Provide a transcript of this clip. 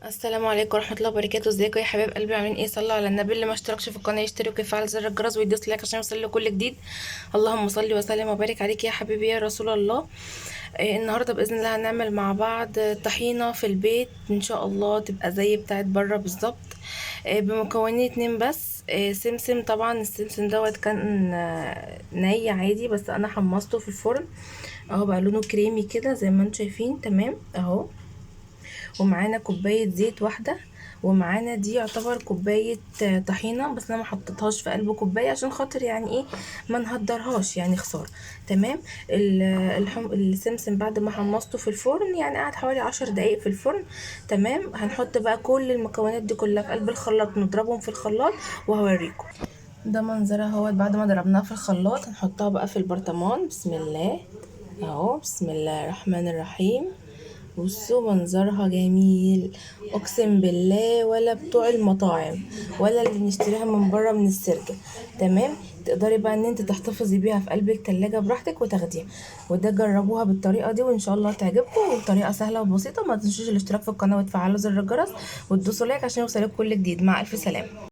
السلام عليكم ورحمة الله وبركاته. ازيكم يا حبايب قلبي؟ عاملين ايه؟ صلوا على النبي. اللي ما اشتركش في القناة يشترك ويفعل زر الجرس ويدوس like عشان يوصل له كل جديد. اللهم صل وسلم وبارك عليك يا حبيبي يا رسول الله. النهارده باذن الله هنعمل مع بعض طحينه في البيت، ان شاء الله تبقى زي بتاعت بره بالظبط، بمكونين اتنين بس. سمسم، طبعا السمسم دوت كان ني عادي، بس انا حمصته في الفرن اهو، بقى لونه كريمي كده زي ما انتم شايفين، تمام اهو. ومعانا كوباية زيت واحدة، ومعانا دي يعتبر كوباية طحينه، بس انا ما حطيتهاش في قلب كوباية عشان خاطر يعني ايه ما نهدرهاش، يعني خسارة. تمام. السمسم بعد ما حمصته في الفرن، يعني قعد حوالي 10 دقايق في الفرن. تمام. هنحط بقى كل المكونات دي كلها في قلب الخلاط، نضربهم في الخلاط وهوريكم. ده منظرها اهوت بعد ما ضربناها في الخلاط. هنحطها بقى في البرطمان. بسم الله اهو، بسم الله الرحمن الرحيم. بصوا منظرها جميل، اقسم بالله ولا بتوع المطاعم ولا اللي بنشتريها من بره من السرجة. تمام. تقدري بقى ان انت تحتفظي بيها في قلب التلاجة براحتك وتاخديها. وده جربوها بالطريقة دي وان شاء الله تعجبكم، وطريقة سهلة وبسيطة. ما تنسوش الاشتراك في القناة وتفعلوا زر الجرس وتدوسوا like عشان يوصلكم كل جديد. مع الف سلامة.